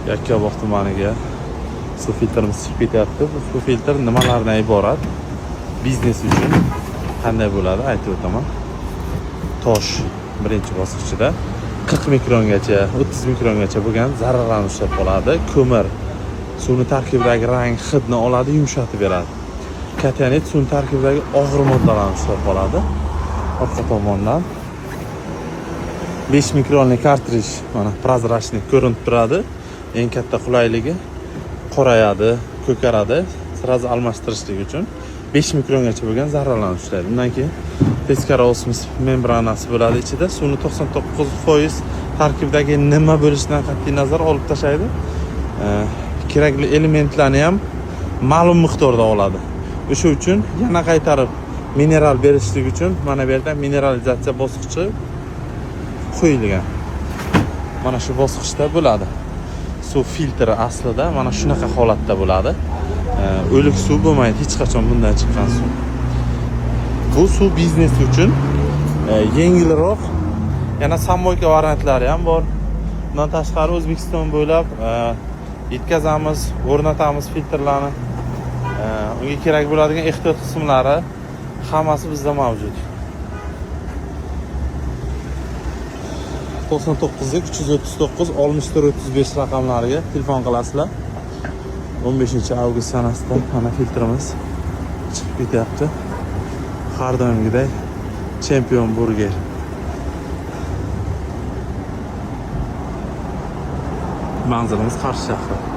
Yakkabog' tumaniga suv filtrimiz chiqib ketyapti. Bu suv filtr nimalardan iborat? Biznes uchun qanday bo'ladi, aytib o'taman. Tosh birinchi bosqichida 40 mikrongacha, 30 mikrongacha bo'lgan zararlarni ushlab qoladi. Ko'mir suvni tarkibidagi rang, hidni oladi, yumshatib beradi. Kationit suvni tarkibidagi og'ir moddalarni ushlab qoladi. Orqa tomondan 5 mikronli kartrij, mana, прозрачный ko'rinib turadi. Eng katta qulayligi, qorayadi, ko'karadi, сразу almashtirishlik uchun 5 mikrongacha bo'lgan zararlarni ushlaydi. Undan keyin teskari osmos membranasi bo'ladi ichida, suvni 99% tarkibidagi nima bo'lishidan qat'iy nazar olib tashlaydi. Kerakli elementlarni ham ma'lum miqdorda oladi. O'sha uchun yana qaytarib mineral berishlik uchun mana bu yerda mineralizatsiya bosqichi qo'yilgan. Mana shu bosqichda bo'ladi. Suv filtri aslida mana shunaqa holatda bo'ladi. O'lik suv bo'lmaydi hech qachon bundan chiqqan suv. Bu suv biznes uchun yengilroq. Yana самойка variantlari ham bor. Bundan tashqari O'zbekiston bo'ylab yetkazamiz, o'rnatamiz filtrlarni. Unga kerak bo'ladigan ehtiyot qismlari hammasi bizda mavjud. 99 339 64 35 raqamlariga telefon qilasizlar. 15 avgust sanasida mana filtrimiz chiqib ketyapti. Har doimgidek Chempion Burger. Manzilimiz Qarshi shahri.